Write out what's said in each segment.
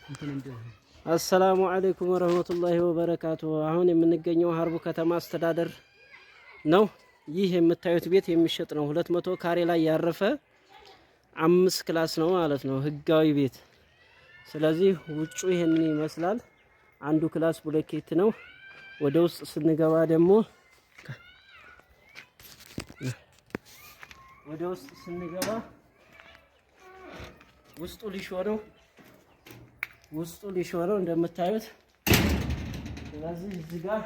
السلام عليكم ورحمة الله وبركاته። አሁን የምንገኘው ሀርቡ ከተማ አስተዳደር ነው። ይህ የምታዩት ቤት የሚሸጥ ነው። 200 ካሬ ላይ ያረፈ አምስት class ነው ማለት ነው፣ ህጋዊ ቤት። ስለዚህ ውጩ ይህንን ይመስላል። አንዱ class ብሎኬት ነው። ወደ ውስጥ ስንገባ ደግሞ ወደ ውስጥ ስንገባ ውስጡ ሊሾ ነው። ውስጡ ሊሾ ነው እንደምታዩት። ስለዚህ እዚህ ጋር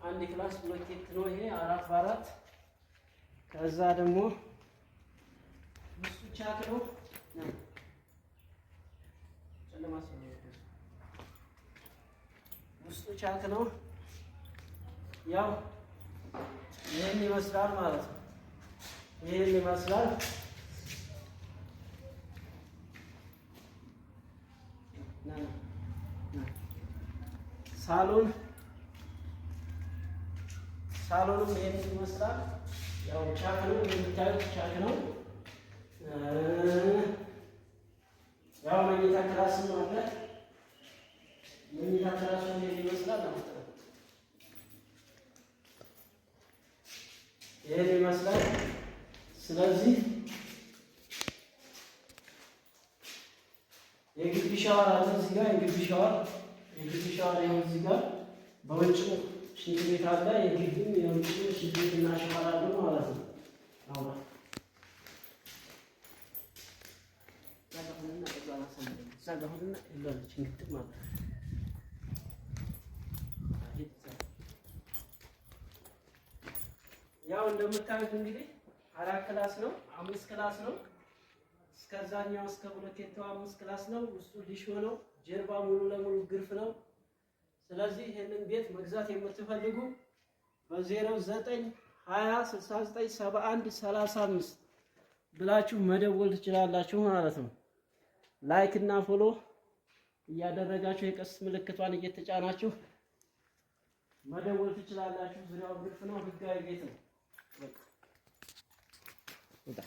አንድ class ብሎኬት ነው ይሄ 4 በ4። ከዛ ደግሞ ውስጡ ቻክ ነው። ጨለማ ውስጡ ቻክ ነው። ያው ይህን ይመስላል ማለት ነው። ይህን ይመስላል። ሳሎን ሳሎንም ይህን ይመስላል። ያው ቻክ ነው እንደምታዩት ቻክ ነው። ያው መኝታ class ም አለ። መኝታ class ኡ ይህን ይመስላል። ይህን ይመስላል። ስለዚህ የግቢ ሻወር አለ እዚህ ጋር የግቢ ሻወር ይኸው እዚህ ጋር በውጭ ሽንት ቤት አለ። የግቢም የውጭ ሽንት ቤት እና ሻወር አለ ማለት ነው። አውራ እዛ ጋር ሁንና ይላለች እንግዲህ ማለት ነው። ያው እንደምታዩት እንግዲህ አራት class ነው፣ አምስት class ነው። እስከዛኛው እስከ ብሎኬቱ አምስት class ነው። ውስጡ ሊሾ ነው። ጀርባ ሙሉ ለሙሉ ግርፍ ነው። ስለዚህ ይህንን ቤት መግዛት የምትፈልጉ በ0920697135 ብላችሁ መደወል ትችላላችሁ ማለት ነው። Like እና follow እያደረጋችሁ የቀስት ምልክቷን እየተጫናችሁ መደወል ትችላላችሁ። ዙሪያው ግርፍ ነው። ህጋዊ ቤት ነው። በቃ።